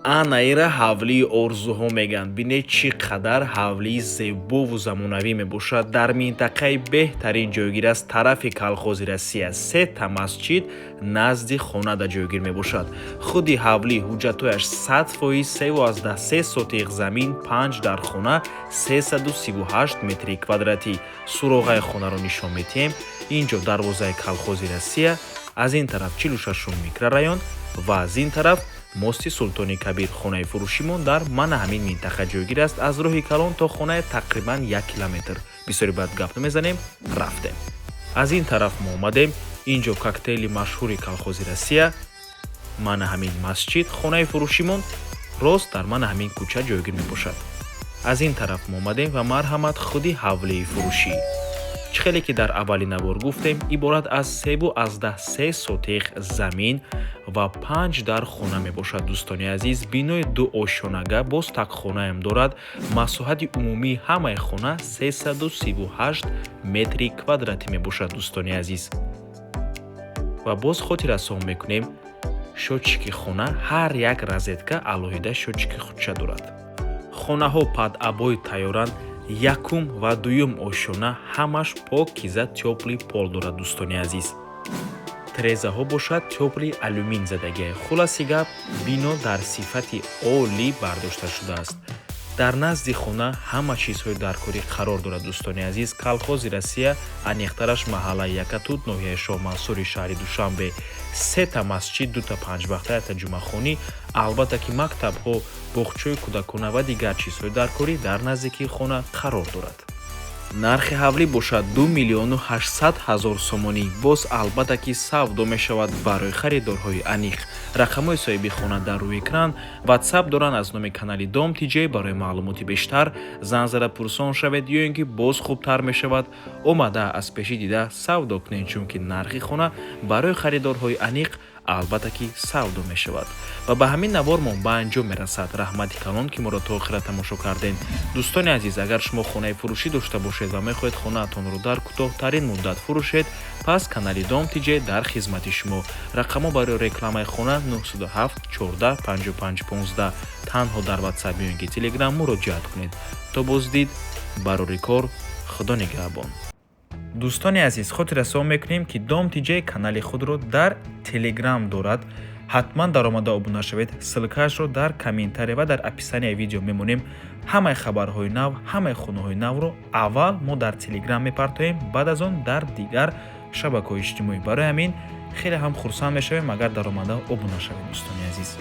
Анаира ҳавлии орзуҳо мегӯянд. Бинед, чӣ қадар ҳавлии зебову замонавӣ мебошад. Дар минтақаи беҳтарин ҷойгир аст, тарафи Колхози Россия, сета масҷид назди хонада ҷойгир мебошад. Худи ҳавлӣ ҳуҷҷатҳояш 100%, 3,3 сотих замин, панҷ дар хона, 338 метри квадратӣ. Суроғаи хонаро нишон медиҳем. Ин ҷо дарвозаи Колхози Россия, аз ин тараф 46-ум микрорайон ва аз ин тараф мости Султони Кабир. Хонаи фурӯшимон дар мана ҳамин минтақа ҷойгир аст. Аз роҳи калон то хонаи тақрибан 1 километр. Бисёри баъд гап намезанем, рафтем. Аз ин тараф мо омадем. Ин ҷо коктейли машҳури Колхози Россия, мана ҳамин масҷид. Хонаи фурӯшимон рост дар мана ҳамин кӯча ҷойгир мебошад. Аз ин тараф мо омадем ва марҳамат, худи ҳавлии фурӯшӣ. Чӣ хеле ки дар аввали навор гуфтем, иборат аз 3,3 сотих замин ва панҷ дар хона мебошад, дӯстони азиз. Бинои дуошёнага, боз такхонаам дорад. Масоҳати умумии ҳамаи хона 338 метри квадратӣ мебошад, дӯстони азиз. Ва боз хотиррасон мекунем, счётчики хона, ҳар як розетка алоҳида счётчики худша дорад. Хонаҳо под обои тайёранд. Якум ва дуюм ошёна ҳамаш покиза, тёплый пол дорад, дӯстони азиз. Трезаҳо бошад, тёплый алюмин задагиа. Хулоси гап, бино дар сифати олӣ бардошта шудааст. Дар назди хона ҳама чизҳои даркорӣ қарор дорад, дӯстони азиз. Колхози Россия, аниқтараш маҳаллаи Якатут, ноҳияи Шоҳмансури шаҳри Душанбе. Сета масҷид, дута панҷвақта, якта ҷумъахонӣ, албатта ки мактабҳо, боғчаи кӯдакона ва дигар чизҳои даркорӣ дар наздикии хона қарор дорад. Нархи ҳавлӣ бошад 2 800 000 сомонӣ. Боз албатта ки савдо мешавад барои харидорҳои аниқ. Рақамҳои соҳиби хона дар рӯи экран, Ватсап доранд аз номи канали Дом Тиҷей. Барои маълумоти бештар занг зада пурсон шавед ё ин ки боз хубтар мешавад, омада аз пешӣ дида савдо кунед, чунки нархи хона барои харидорҳои аниқ албатта ки савдо мешавад. Ва ба ҳамин навормон ба анҷом мерасад. Раҳмати калон, ки моро то охира тамошо кардем. Дӯстони азиз, агар шумо хонаи фурӯшӣ дошта бошед ва мехоҳед хонаатонро дар кӯтоҳтарин муддат фурӯшед, пас канали Дом Тиҷе дар хизмати шумо. Рақамҳо барои рекламаи хона 907 14 55 15. Танҳо дар Ватсап ё ин ки Телеграм муроҷиат кунед. То боздид, барори кор, Худо нигаҳбон. Дӯстони азиз, хотиррасон мекунем, ки Дом Тиҷе канали худро дар Телеграм дорад. Ҳатман даромада обуна шавед. Ссылкаашро дар комментария ва дар описанияи видео мемонем. Ҳамаи хабарҳои нав, ҳамаи хонаҳои навро аввал мо дар Телеграм мепартоем, баъд аз он дар дигар шабакаҳои иҷтимоӣ. Барои ҳамин хеле ҳам хурсанд мешавем, агар даромада обуна шавед, дӯстони азиз.